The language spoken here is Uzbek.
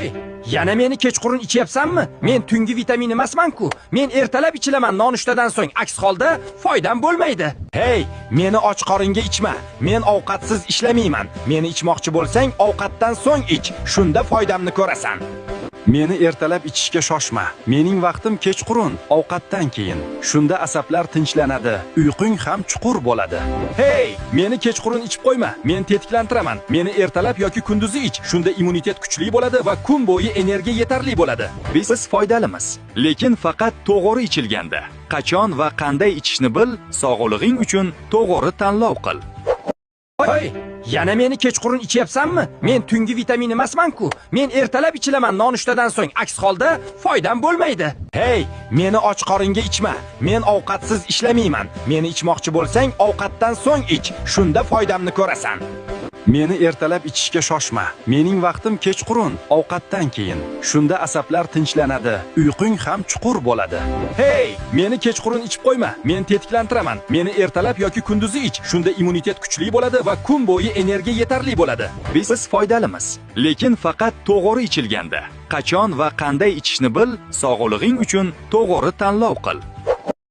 Hoy, yana meni kechqurun ichyapsanmi? Men tungi vitamin emasman-ku. Men ertalab ichilaman nonushtadan so'ng. Aks holda foydam bo'lmaydi. Hey, meni och qoringa ichma. Men ovqatsiz ishlamayman. Meni ichmoqchi bo'lsang, ovqatdan so'ng ich. Shunda foydamni ko'rasan. Meni ertalab ichishga shoshma. Mening vaqtim kechqurun, ovqatdan keyin. Shunda asablar tinchlanadi, uyqung ham chuqur bo'ladi. Hey, meni kechqurun ichib qo'yma. Men tetiklantiraman. Meni ertalab yoki kunduzi ich. Shunda immunitet kuchli bo'ladi va kun bo'yi energiya yetarli bo'ladi. Biz foydalimiz, lekin faqat to'g'ri ichilganda. Qachon va qanday ichishni bil, sog'lig'ing uchun to'g'ri tanlov qil. Hoy, yana meni kechqurun ichyapsanmi? Men tungi vitamin emasman-ku. Men ertalab ichilaman nonushtadan so'ng. Aks holda foydam bo'lmaydi. Hey, meni och qoringa ichma. Men ovqatsiz ishlamayman. Meni ichmoqchi bo'lsang, ovqatdan so'ng ich. Shunda foydamni ko'rasan. Meni ertalab ichishga shoshma. Mening vaqtim kechqurun, ovqatdan keyin. Shunda asablar tinchlanadi, uyqung ham chuqur bo'ladi. Hey, meni kechqurun ichib qo'yma. Men tetiklantiraman. Meni ertalab yoki kunduzi ich. Shunda immunitet kuchli bo'ladi va kun bo'yi energiya yetarli bo'ladi. Biz foydalimiz, lekin faqat to'g'ri ichilganda. Qachon va qanday ichishni bil, sog'lig'ing uchun to'g'ri tanlov qil.